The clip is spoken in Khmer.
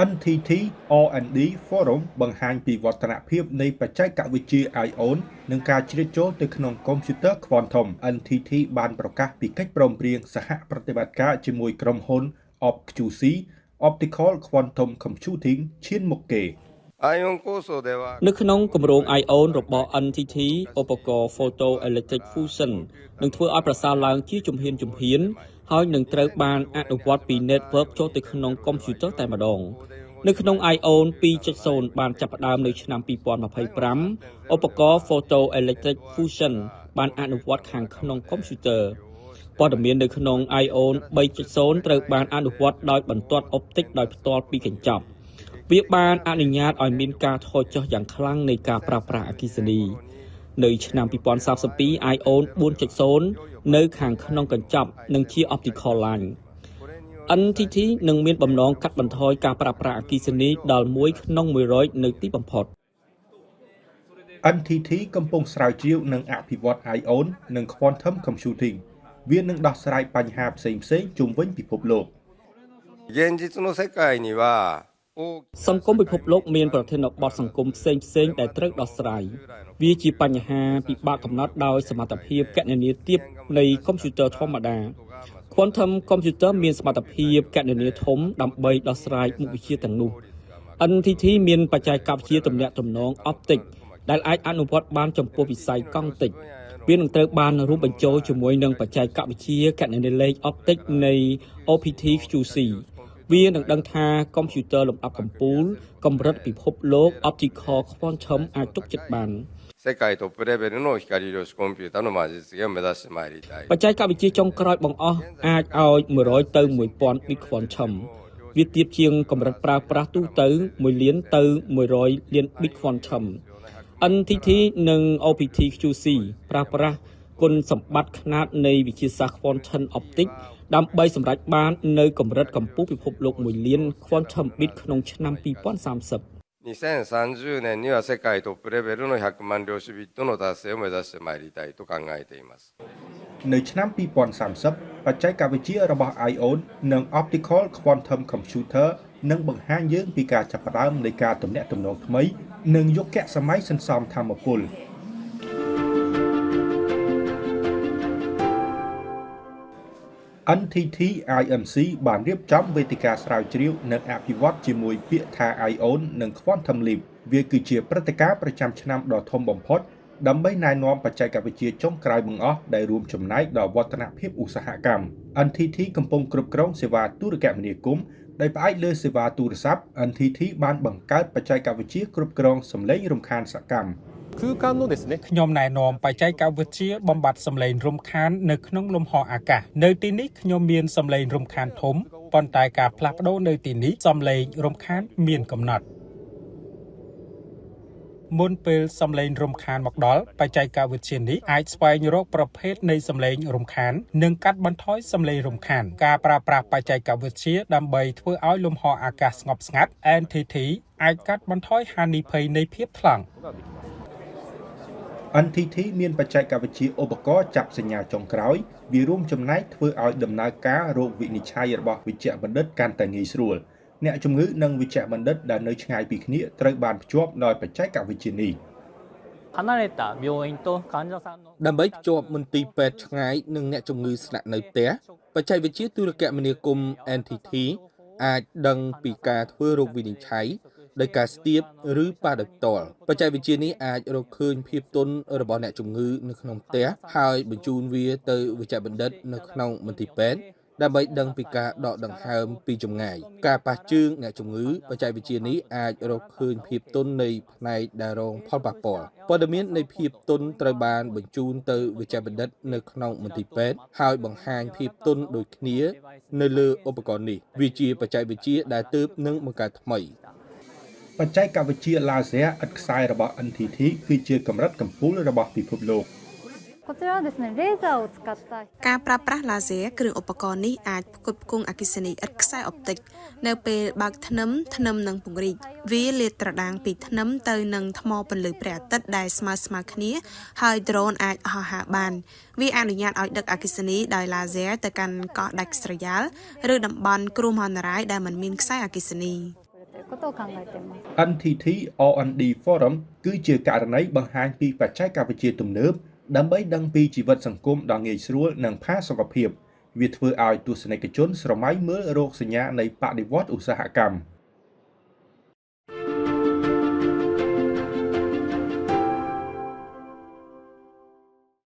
NTT R&D Forum បង្ហាញពីវឌ្ឍនភាពនៃបច្ចេកវិទ្យា IOWN និងការជ្រៀតចូលទៅក្នុងកុំព្យូទ័រ Quantum។ NTT បានប្រកាសពីកិច្ចព្រមព្រៀងសហប្រតិបត្តិការជាមួយក្រុមហ៊ុន OpQC Optical Quantum Computing ឈានមុខគេ។ IOWN 構想では នៅក្នុងគម្រោង IOWN របស់ NTT ឧបករណ៍ Photo Electric Fusion នឹងធ្វើឲ្យប្រសើរឡើងជាជំហានជំហានហើយនឹងត្រូវបានអនុវត្តពី Network ចូលទៅក្នុងកុំព្យូទ័រតែម្ដងនៅក្នុង IOWN 2.0 បានចាប់ផ្ដើមនៅឆ្នាំ2025ឧបករណ៍ Photo Electric Fusion បានអនុវត្តខាងក្នុងកុំព្យូទ័រព័ត៌មាននៅក្នុង IOWN 3.0 ត្រូវបានអនុវត្តដោយបន្ទាត់អុបទិកដោយផ្ទាល់ពីកញ្ចប់វាបានអនុញ្ញាតឲ្យមានការថយចុះយ៉ាងខ្លាំងនៃការប្រើប្រាស់អគ្គិសនីនៅឆ្នាំ2032 IOWN 4.0 នៅខាងក្នុងកញ្ចប់នឹងជា Optical Line NTT នឹងមានបំណងកាត់បន្ថយការប្រើប្រាស់អគ្គិសនីដល់1ក្នុង100នៅទីបំផុត។ NTT កំពុងស្រាវជ្រាវនិងអភិវឌ្ឍ IOWN និង Quantum Computing វានឹងដោះស្រាយបញ្ហាផ្សេងៗជុំវិញពិភពលោក។ 現実の世界には大き សង្គមពិភពលោកមានប្រធានបទសង្គមផ្សេងផ្សេងៗដែលត្រូវដោះស្រាយវាជាបញ្ហាពិបាកកំណត់ដោយសមត្ថភាពគណនាទាបនៃកុំព្យូទ័រធម្មតា Quantum Computer មានសមត្ថភាពគណនាធំដើម្បីដោះស្រាយមុខវិជ្ជាទាំងនោះ NTT មានបច្ចេកវិទ្យាទំនាក់ទំនង Optic ដែលអាចអនុវត្តបានចំពោះវិស័យកង់តិចវានឹងត្រូវបានរួមបញ្ចូលជាមួយនឹងបច្ចេកវិទ្យាគណនាលេខ Optic នៃ OPT QC វានឹងដឹងថាកុំព្យូទ័រលំដាប់កំពូលកម្រិតពិភពលោក Optical Quantum អាចទុកចិត្តបាន។ 世界トップレベルの光量子コンピュータのまあ実現を目指してまいりたい បច្ចេកវិទ្យាចុងក្រោយបង្អស់អាចឲ្យ100ទៅ1000 bit quantum វាទាបជាងកម្រិតប្រើប្រាស់ទូទៅ1លានទៅ100លាន bit quantum NTT និង OPT QC ប្រើប្រាស់គុណសម្បត្តិខ្នាតនៃវិទ្យាសាស្ត្រ Quantum Optic ដើម្បីសម្រេចបាននៅកម្រិតកម្ពស់ពិភពលោក1លាន Quantum Bit ក្នុងឆ្នាំ2030។ 2030年には世界トップレベルの100万量子ビットの達成を目指してまいりたいと考えています。 នៅឆ្នាំ2030បច្ចេកវិទ្យារបស់ IOWN និង Optical Quantum Computer នឹងបង្ហាញយើងពីការចាប់ផ្ដើមនៃការទំនាក់ទំនងថ្មី និងយុគសម័យសន្សំថាមពល។ NTT INC បានរៀបចំវេទិកាស្រាវជ្រាវនិងអភិវឌ្ឍជាមួយពាក្យថា IOWN និង Quantum Leap វាគឺជាព្រឹត្តិការណ៍ប្រចាំឆ្នាំដ៏ធំបំផុតដើម្បីណែនាំបច្ចេកវិទ្យាចុងក្រោយបង្អស់ដែលរួមចំណែកដល់វឌ្ឍនភាពឧស្សាហកម្ម។ NTT កំពុងគ្រប់គ្រងសេវាទូរគមនាគមន៍ដោយផ្អែកលើសេវាទូរស័ព្ទ NTT បានបង្កើតបច្ចេកវិទ្យាគ្រប់គ្រងសំឡេងរំខានសកម្ម។ 空間のですね ខ្ញុំណែនាំបច្ចេកវិទ្យាបំបត្តិសំឡេងរំខាននៅក្នុងលំហអាកាសនៅទីនេះខ្ញុំមានសំឡេងរំខានធំប៉ុន្តែការផ្លាស់ប្ដូរនៅទីនេះសំឡេងរំខានមានកំណត់មុនពេលសំឡេងរំខានមកដល់បច្ចេកវិទ្យានេះអាចស្វែងរកប្រភេទនៃសំឡេងរំខាននិងកាត់បន្ថយសំឡេងរំខានការប្រើប្រាស់បច្ចេកវិទ្យាដើម្បីធ្វើឲ្យលំហអាកាសស្ងប់ស្ងាត់ NTT អាចកាត់បន្ថយហានិភ័យនៃភាពថ្លង់។ NTT មានបច្ចេកវិទ្យាឧបករណ៍ចាប់សញ្ញាចុងក្រោយវារួមចំណែកធ្វើឲ្យដំណើរការរោគវិនិច្ឆ័យរបស់វេជ្ជបណ្ឌិតកាន់តែងាយស្រួលអ្នកជំងឺនិងវេជ្ជបណ្ឌិតដែលនៅឆ្ងាយពីគ្នាត្រូវបានភ្ជាប់ដោយបច្ចេកវិទ្យានេះ។ 離れた病院と患者さんの ដើម្បីភ្ជាប់មន្ទីរពេទ្យឆ្ងាយនិងអ្នកជំងឺស្នាក់នៅផ្ទះបច្ចេកវិទ្យាទូរគមនាគមន៍ NTT អាចដឹងពីការធ្វើរោគវិនិច្ឆ័យដោយការស្ទាបឬប៉ះដោយផ្ទាល់បច្ចេកវិទ្យានេះអាចរកឃើញភាពទន់របស់អ្នកជំងឺនៅក្នុងផ្ទះហើយបញ្ជូនវាទៅវេជ្ជបណ្ឌិតនៅក្នុងមន្ទីរពេទ្យដើម្បីដឹងពីការដកដង្ហើមពីចម្ងាយការប៉ះជើងអ្នកជំងឺបច្ចេកវិទ្យានេះអាចរកឃើញភាពទន់នៃផ្នែកដែលរងផលប៉ះពាល់ព័ត៌មាននៃភាពទន់ត្រូវបានបញ្ជូនទៅវេជ្ជបណ្ឌិតនៅក្នុងមន្ទីរពេទ្យហើយបង្ហាញភាពទន់ដូចគ្នានៅលើឧបករណ៍នេះវាជាបច្ចេកវិទ្យាដែលទើបនឹងបង្កើតថ្មី។ បច្ចេកវិទ្យាឡាស៊ែឥតខ្សែរបស់ NTT គឺជាកម្រិតកំពូលរបស់ពិភពលោក។ こちらはですねレーザーを使った ការប្រើប្រាស់ឡាស៊ែគ្រឿងឧបករណ៍នេះអាចផ្គត់ផ្គង់អគ្គិសនីឥតខ្សែអុបទិកនៅពេលបើកធ្នឹមធ្នឹមនឹងពង្រីកវាលាតត្រដាងពីធ្នឹមទៅនឹងថ្មពន្លឺព្រះអាទិត្យដែលស្មើស្មើគ្នា ហើយដ្រូនអាចហោះហើរបាន វាអនុញ្ញាតឲ្យដឹកអគ្គិសនីដោយឡាស៊ែទៅកាន់កោះដាច់ស្រយាលឬតំបន់គ្រោះមហន្តរាយដែលមិនមានខ្សែអគ្គិសនី។いうことを考えています。 NTT R&D Forum គឺជាករណីបង្ហាញពីបច្ចេកវិទ្យាទំនើបដើម្បីដឹងពីជីវិតសង្គមដ៏ងាយស្រួលនិងផាសុកភាពវាធ្វើឲ្យទស្សនិកជនស្រមៃមើលរោគសញ្ញានៃបដិវត្តឧស្សាហកម្ម។